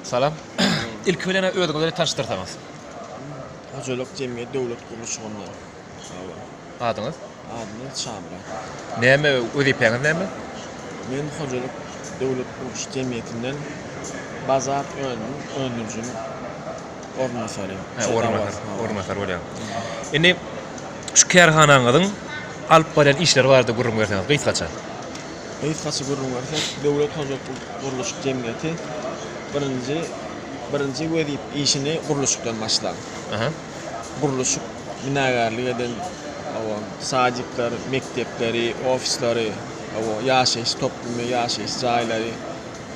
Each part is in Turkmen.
Salam. Ilki bilen özüňizi bilen tanyşdyrsaňyz. Hojalyk jemgyýet döwlet gurluşygyndan. Hawa. Adyňyz? Adymyz Şamyrat. Näme wezipäňiz näme? Men hojalyk döwlet gurluşyk jemgyýetinden bazar önüm öndürijiniň orunbasary. Hä, orunbasar, orunbasar bolýaň. Indi şu kärhanaňyzyň alyp barýan işleri barada gürrüň berseňiz gysgaça. Gysgaça gürrüň bersek, Döwlet hojalyk gurluşyk jemgyýeti birinji birinji wezip işini gurluşykdan başlan. Gurluşyk binagärlik eden hawa, sadikler, mekdepleri, ofisleri, hawa, ýaşaýyş toplumy, ýaşaýyş jaýlary,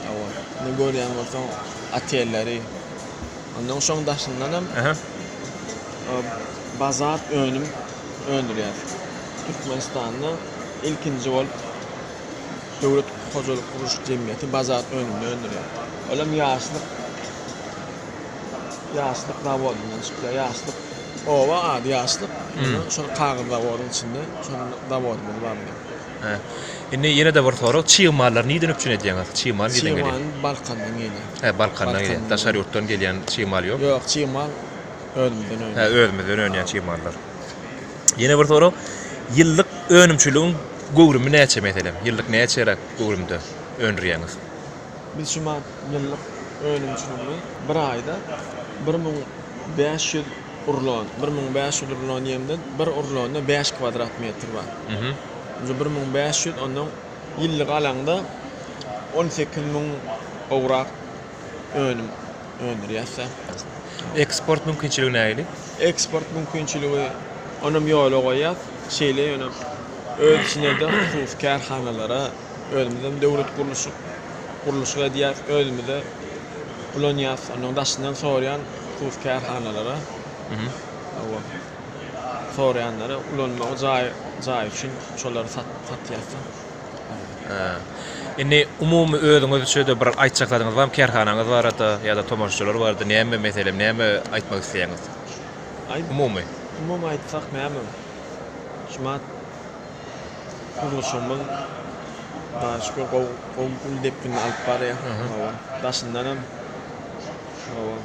hawa, indi görýän bolsaň otelleri. Ondan şoň daşyndanam bazar önüm öndürýär. Türkmenistanda ilkinji bolup Döwlet hojalyk gurluşyk jemgyýeti bazar önümini öndürýär. Olam Ýaşlyk Ýaşlyk zawodyndan çykýar. Ýaşlyk oba ady Ýaşlyk. Ýöne şol kagyz zawodyň içinde şol zawodymyz bar biziň. Hä. Indi ýene-de bir sorag, çig mallary nirden üpjün edýäňiz? Çig mal nirden gelýär? Çig mal Balkandan gelýär. Hä, Balkandan gelýär. Daşary ýurtdan gelýän çig mal ýok? Ýok, çig mal özümizden önýär. Hä, özümizden önýän çig mallar. Ýene bir sorag, ýyllyk önümçiligiň göwrümi näçe meselem? Ýyllyk näçeräk göwrümde öndürýäňiz? Biz şu wagt ýyllyk önümçiligimiz bir aýda 1500 rulon, 1500 rulon diýemde bir rulonda 5 kwadrat metr bar. Indi 1500 ondan ýyllyk alaňda 18 müň gowrak önüm öndürýäs-dä. Eksport mümkinçiligi nähili? Eksport mümkinçiligi onam ýola goýýas. Şeýle ýöne öz içine-de hususy kärhanalara özümizem döwlet gurluşyk gurluşyk edýäs, özümize ulanýas. Ondan daşyndan sorýan hususy kärhanalara hawa soraýanlara ulanmagy jaý jaý üçin şolary sat satýas-da. Indi umumy özüňiz üçin-de bir aýtjak zadyňyz barmy kärhanaňyz barada ýa-da tomaşaçylar barada näme meselem näme aýtmak isleýäňiz? Umumy. Umumy aýtsak näme? Şumat gurluşygymyz Hudaýa şükür gowy gowy uly depginde alyp barýar. Hawa. Daşyndanam hawa.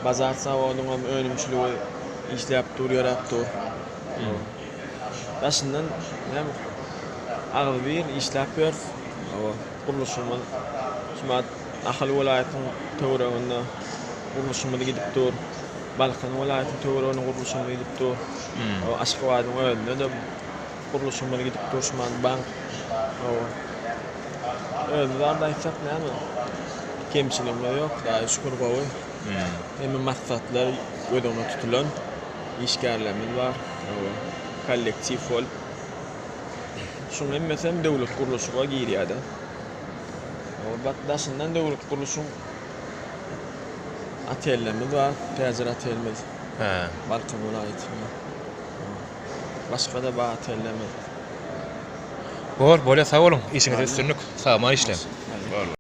Bazar zawodyňam önümçiligi işläp dur, ýöräp dur. Hawa. Daşyndan näme agzybir işläp ýörüs. Hawa, gurluşygymyz şumat Ahal welaýatynyň töwereginde gurluşygymyz gidip dur. Balkan welaýatynyň töwereginde gurluşygymyz gidip dur. Hawa, Aşgabadyň özünde-de gurluşygymyz gidip dur şumat bank. Hawa. Özümiz barada aýtsak näme? Kemçiligimiz ýok, Hudaýa şükür gowy. Hemme maksatlar göz öňünde tutulan. Işgärlerimiz bar. Hawa. Kollektiw bolup. Şuň hemmesi hem döwlet gurluşyga girýär-de. Hawa, daşyndan döwlet gurluşyň otellerimiz bar. Täjir otelimiz. Hä. Balkan welaýatynda. Başga-da bar otellerimiz. Bor, bolýar, sag boluň. Işiňizde üstünlik. Sag-aman işläň. Bor.